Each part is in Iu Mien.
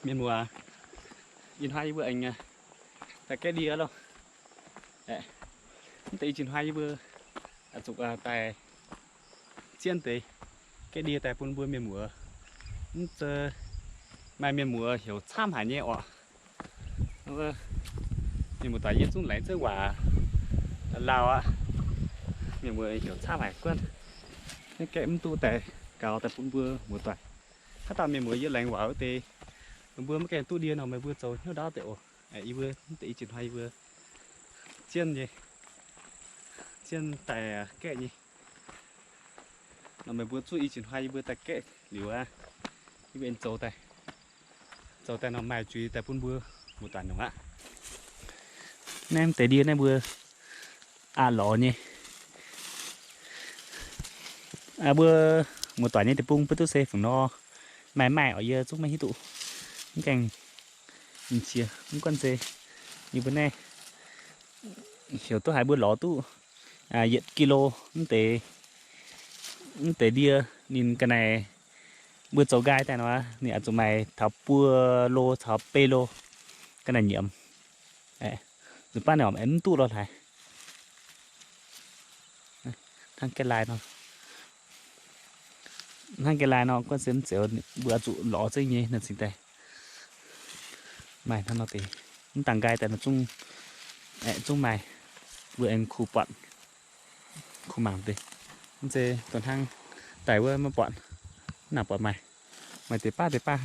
Mienh muoz, ih hnoi yie mbuo aengx daaih gaeqv ndie loh. Mv deix i ziex hnoi yie mbuo zuqc daaih zien deix gaeqv ndie daaih bun mbuo mienh muoz. Mv zeiz maaih mienh muoz heuc camv haic nyei orqc. Mienh muoz doic, yie zungv laengz zengv waac lauh aqv. Mienh muoz heuc camv haic guonv. Naaiv gaeqv mv duqv daaih gaux daaih bun mbuo muoz doic. Haaix dauh mienh muoz yie laengz waac wuov deix, mbuo maiv gaengh duqv ndie nor, meih mbuo zoux hnyouv ndaauv deix oc. Yie mbuo mv deix i ziex hnoi yie mbuo zien nyei, zien daaih gaeqv nyei. Nor meih mbuo zuqv i ziex hnoi yie mbuo daaih gaeqv liuz aqv, yie mbuo aengx zoux daaih, zoux daaih nor maaih zuiz daaih bun mbuo muoz doic nongc aqv. Naaiv mv deix ndie naaiv mbuo aqc lorz nyei. Mbuo muoz doic nyei deic-bung mbuo duqv se fungc nor maaih maaih oc, yie zungv maiv hiuv duqv. Mv gaengh cie mv guanh se yie mbuo naaiv heuc duqv haiz mbuo lorz duqv yietc kilo mv deix, mv deix ndie. Ninh ga'naaiv mbuo zoux nqaai daaih nor, ninh oix zuqc maaih taux buo lo caux betv lo ga'naaiv nyiemz. Nzunc baav ninh mv duqv lorh haaix. Hnangv ga'naaiv nor, hnangv ga'naaiv nor guanh se mv zeiz, mbuo oix zuqc lorz zengv nyei nor cingx daaih maaih hnangv nor deix. Mv dangh nqaai daaih nor zungv, zungv maaih, mbuo aengx kuh buatc, kuh mangc deix. Mv zeiz dongh hnangv daaih wuov maiv buatc, mv nangc buatc maaih, maaih deix baav deix baav.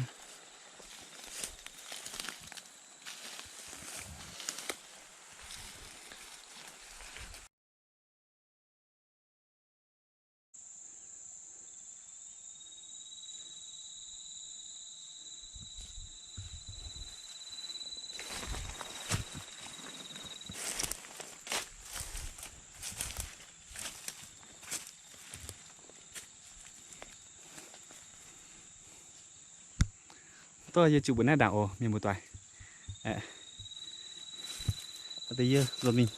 Dov yie ziux mbuo naaiv ndaangc oc, mienh muoz-doic. Deix yie nzuonx mingh,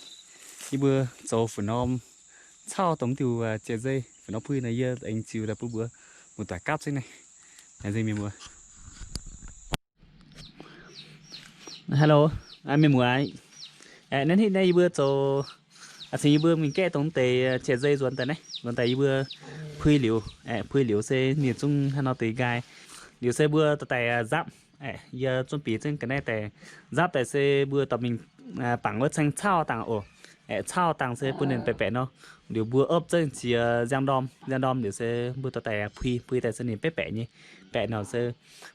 yie mbuo zoux fu'norm cauv dongh diuh jiex zei fu'norm pui nor, yie aengx ziux daaih bun mbuo muoz-doic gapv zengv naaiv. Laengz zingh mienh muoz. Hello, mienh muoz. Naaiv hitv naaiv yie mbuo zoux, cingx yie mbuo mingh gaeqv dongh deix jiex zei nzuonx daaih naaiv. Nzuonx daaih yie mbuo pui liuz, pui liuz se ninh zungv hnangv nor deix nqaai. Liuz se mbuo dorh daaih nzapv. Yie zungv bieqc zengv ga'naaiv daaih nzapv daaih se mbuo dorh mingh bangc wuov caeng cauv dangh oc. Cauv dangh se bun ninh baeqc baeqc nor. Liuz mbuo opv zengv ziex nziang ndorm, nziang ndorm liuz se mbuo dorh daaih pui, pui daaih se ninh baeqc baeqc nyei. Baeqc nor se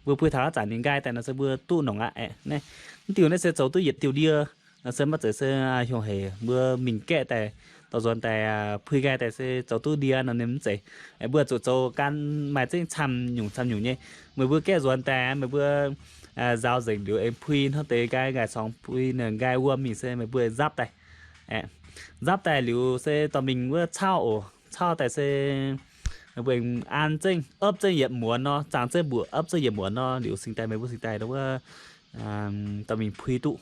mbuo pui taux haaix zanc ninh nqaai daaih nor se mbuo duqv nongc aqv. Naaiv, mv diuh naaiv se zoux duqv yietc diuh ndie. Nor se maiv zeiz se hiuv hec mbuo mingh gaeqv daaih, dorh nzuonx daaih pui nqaai daaih se zoux duqv ndie nor ninh mv zeiz. Mbuo zuqc zoux gan maaih zengv camv nyungc camv nyungc nyei. Meih mbuo gaeqv nzuonx daaih, meih mbuo nzaaux nzengc liuz aengx pui hnangv deix nqaai, nqaai corngx pui ninh nqaai wuom mingh se meih mbuo nzapv daaih. Nzapv daaih liuz se dorh mingh wuov cauv oc. Cauv daaih se meih mbuo an zengv, opv zengv yietc muonz nor, zaangc zengv mbuoqc, opv zengv yietc muonz nor, liuz cingx daaih meih mbuo cingx daaih wuov dorh mingh pui duqv.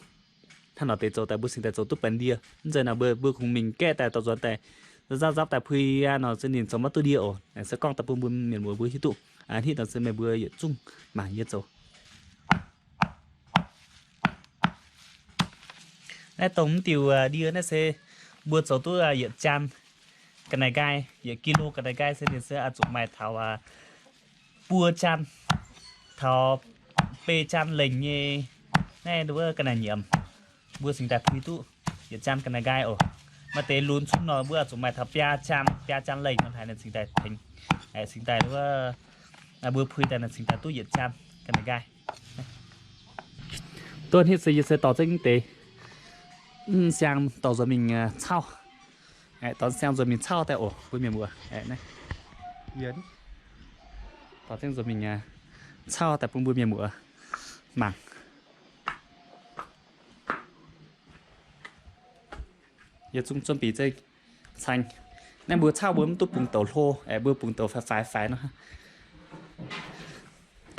Hnangv nor deix zoux daaih mbuo cingx daaih zoux duqv benx ndie. Mv zeiz nor mbuo, mbuo kungx mingh gaeqv daaih dorh nzuonx daaih, nzapv nzapv daaih pui aqv nor se ninh zoux maiv duqv ndie oc. Se gorngv daaih bun mbuo mienh muoz mbuo hiuv duqv, hitv nor se meih mbuo yietc zungv mangc yie zoux. Naaiv dongh mv diuh ndie naaiv se mbuo zoux duqv yietc jaan ga'naaiv nqaai, yietc kilo ga'naaiv nqaai se ninh se oix zuqc maaih taux buo jaan, taux beiv jaan lengh nyei naaiv wuov ga'naaiv nyiemz. Mbuo cingx daaih pui duqv yietc jaan ga'naaiv nqaai oc. Maaih deix lunx cun nor mbuo oix zuqc maaih taux biaa jaan, biaa jaan lengh nor haaix ninh cingx daaih tengx, cingx daaih wuov, mbuo pui daaih ninh cingx daaih duqv yietc jaan ga'naaiv nqaai. Duqv hitv se yie se dorh zengv deix siang dorh nzuonx mingh cauv. Dorh siang nzuonx mingh cauv daaih oc, mbuo mienh muoz. Dorh zengv nzuonx mingh cauv daaih bun mbuo mienh muoz mangc. Yie zungv zuonv bieqc zengv caeng. Naaiv mbuo cauv mbuo mv duqv bungx douc hlo, aeqv, mbuo bungx douc faix faix faix nor.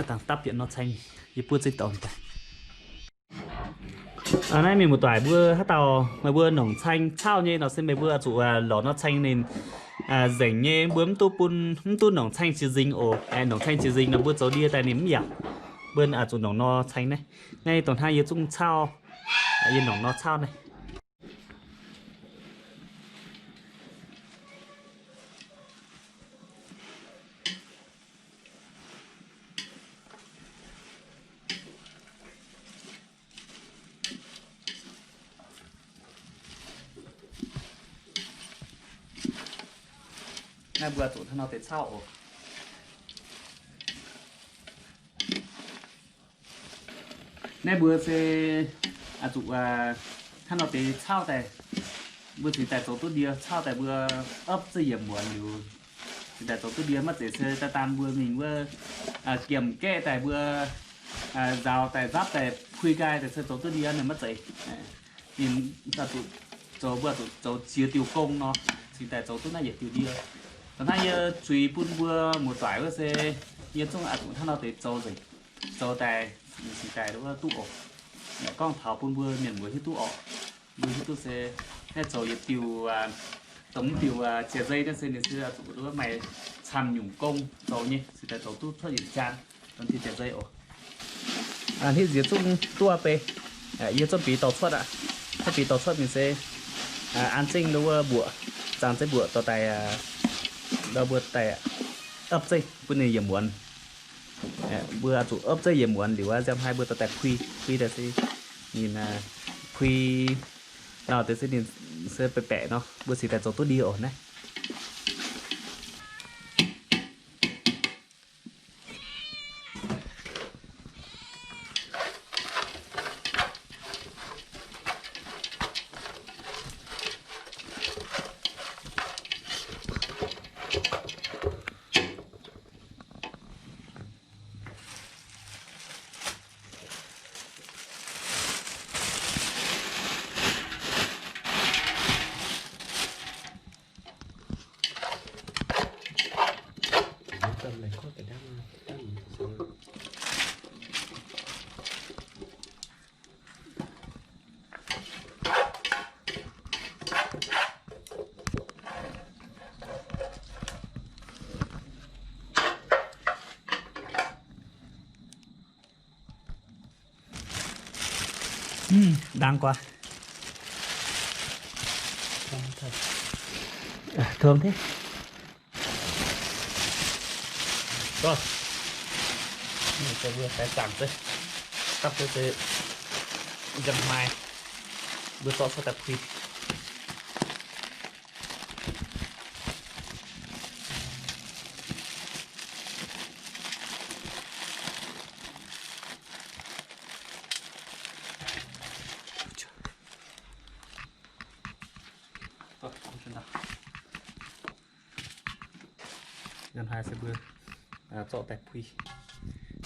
Dangh dapv yietc nor caeng, yie buov zengv douc daaih. Naaiv mienh muoz-doic mbuo haaix dauh meih mbuo nongc caeng cauv nyei nor se meih mbuo zuqc lorz nor caeng ninh nzengc nyei, mbuo mv duqv bun, mv duqv nongc caeng ziex nzingx oc. Aeqv, nongc caeng ziex nzingx nor mbuo zoux ndie daaih ninh mv yaac. Mbuo aqc zuqc nongc nor ceng naaiv. Naaiv dongh hnangv yie zungv cauv, yie nongc nor cauv naaiv. Naaiv mbuo zuqc hnangv nor deix cauv oc. Naaiv mbuo se aqc zuqc hnangv nor deix cauv daaih, mbuo cingx daaih zoux duqv ndie. Cauv daaih mbuo opv zeiv yietc muonz liuz, cingx daaih zoux duqv ndie. Maiv zeiz se daaih daan mbuo mingh wuov giemh gaeqv daaih mbuo nzaaux daaih nzapv daaih pui nqaai daaih se zoux duqv ndie, ninh maiv zeiz. Ninh zuqc zoux, mbuo zuqc zoux ziex diuh gong nor, cingx daaih zoux duqv naaiv yietc diuh ndie. Dongh naaiv yie zuiz bun mbuo muoz-doic wuov se yie zungv aqc zuqc hnangv nor deix zoux nzengc, zoux daaih cingx daaih wuov duqv oc. Gorngv taux bun mbuo mienh muoz hiuv duqv oc. Mbuo hiuv duqv se naaiv zoux yietc diuh, dongh mv diuh jiex nzei naaiv se ninh se zuqc wuov maaih camv nyungc gong zoux nyei, cingx daaih zoux duqv cuotv yietc jaan dongh diuh jiex nzei oc. Hnitv nziex zungv duqv bei, yie zorqv biz dorh cuotv aqv. Zorqv biz dorh cuotv mingh se an zengv ndau wuov mbuoqc, zaangh zeiv mbuoqc dorh daaih, ndau mbuo daaih opv zeiv bun ninh yietc muonz. Mbuo aqc zuqc opv zeiv yietc muonz liuz aqv, nziaamv haaix mbuo dorh daaih pui, pui daaih se ninh pui lauh deix se ninh se baeqc baeqc nor, mbuo cingx daaih zoux duqv ndie oc naaiv. Dangx guaax. Thơm thế. Gorngv mbuo zaangc se dapv se nziaamv hmai, mbuo zorqv cuotv daaih pui. Nziaamv hmai se mbuo zorqv daaih pui,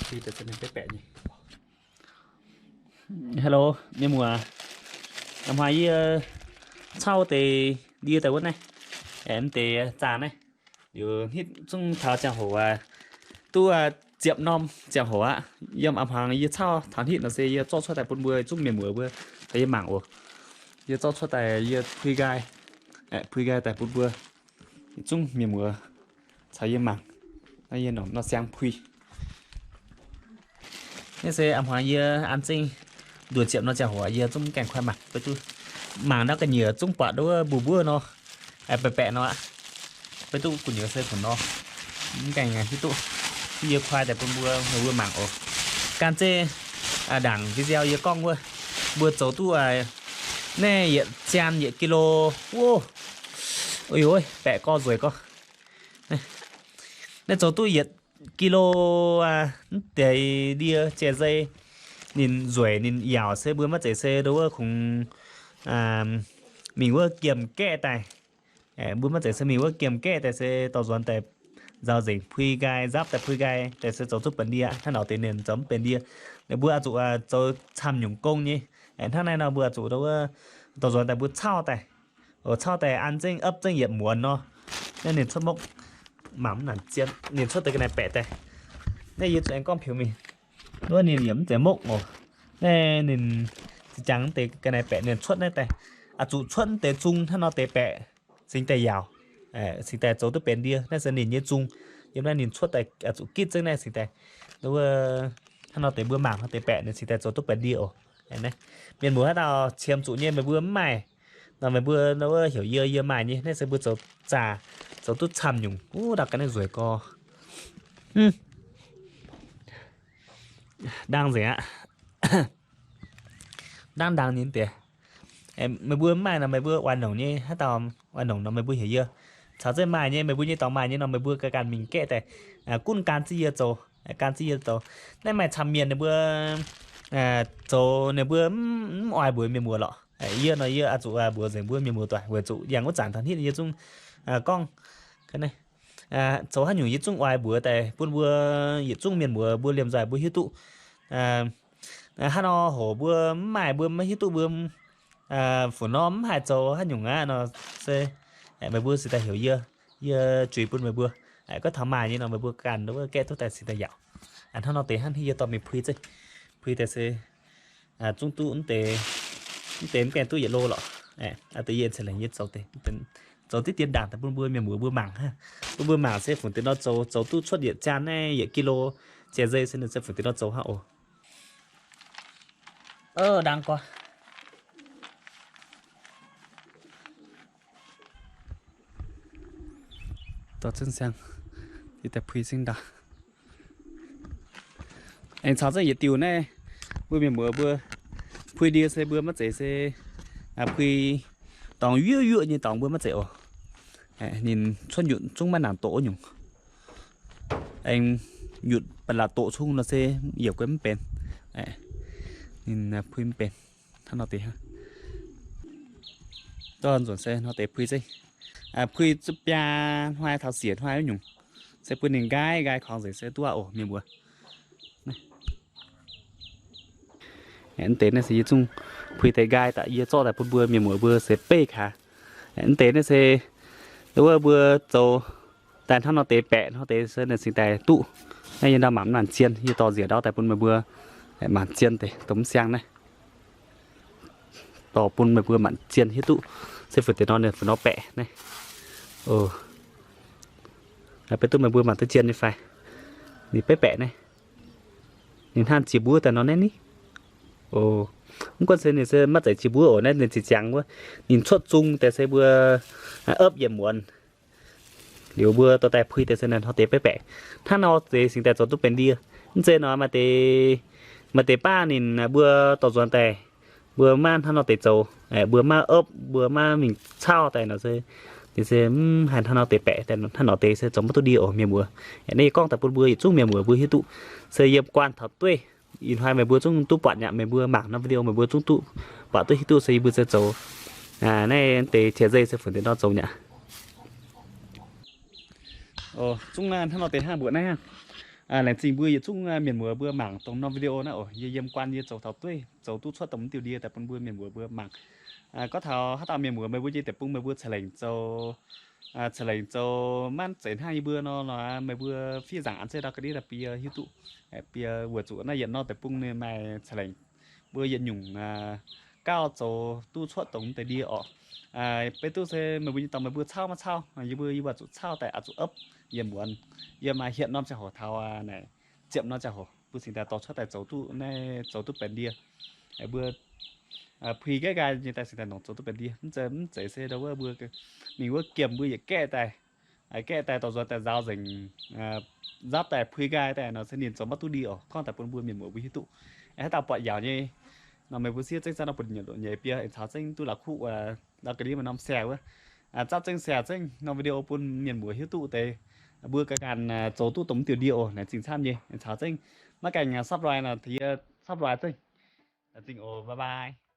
pui daaih se ninh baeqc baeqc nyei. Hello mienh muoz, nziaamv hmai yie cauv deix ndie daaih wuov naaiv, aengx deix zaah naaiv, liuz hnitv zungv taux ziangh hoc duqv ziepc norm ziangh hoc aqv. Yiem a'hmuangx yie cauv taux hnitv nor se yie zorqv cuotv daaih bun mbuo zungv mienh muoz mbuo caux yie mangc oc. Yie zorqv cuotv daaih yie pui nqaai, pui nqaai daaih bun mbuo zungv mienh muoz caux yie mangc. Naaiv yie nor siang pui. Naaiv se a'hmuangx yie an zengv nduoh ziepc nor ziangh hoc yie zungv mv gaengh kuaaiv mangc, beiv duqv mangc ndau ga'nyiec zungv buatc wuov mbuov mbuov nor, baeqc baeqc nor aqv. Beiv duqv gu'nyuoz se kungx nor, mv gaengh hiuv duqv. Yie kuaaiv daaih bun mbuo, mbuo mangc oc. Gan zeiv ndaangc video yie gorngv wuov, mbuo zoux duqv naaiv yietc zian yietc kilo. Wuov, baeqc gorx nzueic gorx. Naaiv zoux duqv yietc kilo mv deix ndie jai nzei. Ninh nzueic ninh yaauc se mbuo maiv zeiz se ndo wuov kungx mingh wuov giemh gaeqv daaih. Mbuo maiv zeiz se mingh wuov giemh gaeqv daaih se dorh nzuonx daaih nzaaux nzengc pui nqaai, nzapv daaih pui nqaai daaih se zoux duqv benx ndie. Hnangv nor deix ninh zoux mv benx ndie. Mbuo oix zuqc zoux camv nyungc gong nyei. Hnangv naaiv nor mbuo oix zuqc ndo wuov dorh nzuonx daaih mbuo cauv daaih, cauv daaih an zengv opv zengv yietc muonz nor, naaiv ninh cuotv mokv. Mangc mv nangc zien, ninh cuotv deix ga'naaiv baeqc daaih. Naaiv yie zuqc aengx gorngv piux mingh. Wuov ninh yaac mv zeiz mokv oc. Naaiv ninh zinh jangx deix ga'naaiv baeqc ninh cuotv naaiv daaih, oix zuqc cuotv deix zung hnangv nor deix baeqc cingx daaih yaauc, cingx daaih zoux duqv benx ndie. Naaiv se ninh nyei zung. Yiem naaiv ninh cuotv daaih oix zuqc gitv zengv naaiv cingx daaih, wuov, Hnangv nor deix mbuo mangc hnangv deix baeqc ninh cingx daaih zoux duqv benx ndie oc. Mienh muoz haaix dauh qiemx zuqc nyei meih mbuo mv maaih nor meih mbuo wuov heuc yie, yie maaih nyei. Naaiv se mbuo zoux zaac, zoux duqv camv nyungc. Wuov ndau ga'naaiv nzueic gorx. Ndangh nzengc aqv. Ndangh ndangh nyei deix. Meih mbuo mv maaih nor meih mbuo oix nongc nyei, haaix dauh oix nongc nor meih mbuo heuc yie. Caux zengv maaih nyei, meih mbuo nyei dorngx maaih nyei nor meih mbuo ganh mingh gaeqv daaih, gunv gan ziex yie zoux, gan ziex yie zoux. Naaiv maaih camv mienh ninh mbuo zoux ninh mbuo mv oix mbuox mienh muoz lorqc. Yie nor yie oix zuqc mbuox nzengc mbuo mienh muoz doic weic zuqc yangh wuov zanc taux hnitv yie zungv gorngv zoux haaix nyungc yie zungv oix mbuox daaih bun mbuo yietc zungv mienh muoz mbuo liemh nzoih mbuo hiuv duqv. Hnangv nor hoc mbuo mv maaih mbuo maiv hiuv duqv mbuo fu nor mv haih zoux haaix nyungc aqv nor se meih mbuo cingx daaih heuc yie, yie juix bun meih mbuo. Gorngv taux maaih nyei nor meih mbuo ganh wuov gaeqv duqv daaih cingx daaih yaauc. Hnangv nor deix hnangv hiuv yie dorh mingh pui zengv, pui daaih se zungv duqv mv deix, mv deix mv gaengh duqv yietc lo lorqc. Deix yie ceix lengc yie zoux deix, zoux diqv dien ndaangc daaih bun mbuo mienh muoz mbuo mangc hnangv. Bun mbuo mangc se fungc deix nor zoux, zoux duqv cuotv yietc jaan naaiv yietc kilo, jiex nzei se ninh se fungc deix nor zoux hnangv oc. Ndangh gorx. Dorh zunv siang, daaih pui zengv ndau. Aengx caux zengv yietc diuh naaiv, mbuo mienh muoz mbuo pui ndie se mbuo maiv zeiz se pui dorngx yuoqv yuoqv nyei dorngx mbuo maiv zeiz oc. Ninh cuotv nyutc zungv maiv nangc doqc wuov nyungc. Aengx nyutc ba'laqc doqc cung nor se yaac guai mv benx. Ninh pui mv benx. Hnangv nor deix hnangv. Dorh nzunc se nor deix pui zengv. Pui zuqc biaa hnoi taux siec hnoi wuov nyungc, se bun ninh nqaai nqaai korngx nzengc se duqv oc mienh mbuo. Mv deix naaiv se yie zungv pui deix nqaai daaih yie zorqv daaih bun mbuo mienh muoz mbuo se beiv kaax. Mv deix naaiv se wuov mbuo zoux daaih hnangv nor deix baeqc hnangv deix se ninh cingx daaih duqv. Naaiv yie ndau mangc mv nangc zien, yie dorh nziec ndau daaih bun meih mbuo mangc zien deix dongh mv siang naaiv. Dorh bun meih mbuo mangc zien hiuv duqv se fungc deix nor ninh fungc nor baeqc naaiv. Beiv duqv meih mbuo mangc duqv zien nyei fai? Ninh beiv baeqc naaiv. Ninh hnangv jiex mbuov daaih nor naaiv ni. Mv gunv se ninh se maiv zeiz jiex mbuov oc, naaiv ninh ziqc ziangx wuov. Ninh cuotv zung daaih se mbuo opv yietc muonz. Liuz mbuo dorh daaih pui deix se naaiv hnangv deix beiv baeqc. Hnangv nor deix cingx daaih zoux duqv benx ndie. Mv zeiz nor maaih deix, maaih deix baav ninh mbuo dorh nzuonx daaih, mbuo maiv hnangv nor deix zoux, mbuo maiv opv, mbuo maiv mingh cauv daaih nor se, ninh se mv haih hnangv nor deix baeqc, hnangv nor deix se zoux maiv duqv ndie oc mienh muoz. Naaiv yie gorngv daaih bun mbuo yietc zungv mienh muoz mbuo hiuv duqv, se yiem guanh taux dueiv. Ih hnoi meih mbuo zungv duqv buatc nyei, meih mbuo mangc norm video meih mbuo zungv duqv buatc duqv hiuv duqv se yie mbuo se zoux naaiv deix qiex nzei se fungc deix nor zoux nyei. Zungv hnangv nor deix hnangv mbuoqc naaiv hnangv. Laengz zingh mbuo yietc zungv mienh muoz mbuo mangc dongh norm video naaiv oc. Yie yiem guanh yie zoux taux dueiv, zoux duqv cuotv dongh mv diuh ndie daaih bun mbuo mienh muoz mbuo mangc. Gorngv taux haaix dauh mienh muoz meih mbuo nyei deic-bung meih mbuo ceix lengc zoux, ceix lengc zoux maiv zeiz hnangv yie mbuo nor, meih mbuo fiev nzaangc an zeiv ndau ga'ndiev daaih bun yie hiuv duqv, bun yie weic zuqc naaiv yietc norm deic-bung ninh maaih ceix lengc mbuo yietc nyungc gauh zoux duqv cuotv dongh mv deix ndie oc. Beiv duqv se meih mbuo nyei dorngx meih mbuo cauv maiv cauv, yie mbuo yie mbuo zuqc cauv daaih oix zuqc opv yietc muonz, yiem hietc norm ziangh hoc taux naaic ziepc norm ziangh hoc mbuo cingx daaih dorh cuotv daaih zoux duqv naaiv zoux duqv benx ndie. Mbuo pui nqaai nqaai nyei daaih cingx daaih nongc zoux duqv benx ndie. Mv zeiz, mv zeiz se ndau wuov mbuo mingh wuov giemh mbuo yietc gaeqv daaih, gaeqv daaih dorh nzuonx daaih nzaaux nzengc, nzapv daaih pui nqaai daaih nor se ninh zoux maiv duqv ndie oc. Gorngv daaih bun mbuo mienh muoz mbuo hiuv duqv. Haaix dauh buatc yaauc nyei nor meih mbuo siev zengv zaqv nor bun nyeic biei caux zengv duqv la'kuqv ndau ga'ndiev maaih norm share wuov, zaqv zengv share zengv norm video bun mienh muoz hiuv duqv deix. Mbuo ganh ganh zoux duqv dongh mv diuh ndie oc. Laengz zingh camv nyei caux zengv maiv gaengh subscribe nor tengx yie subscribe zengv. Laengz zingh oc, bye bye.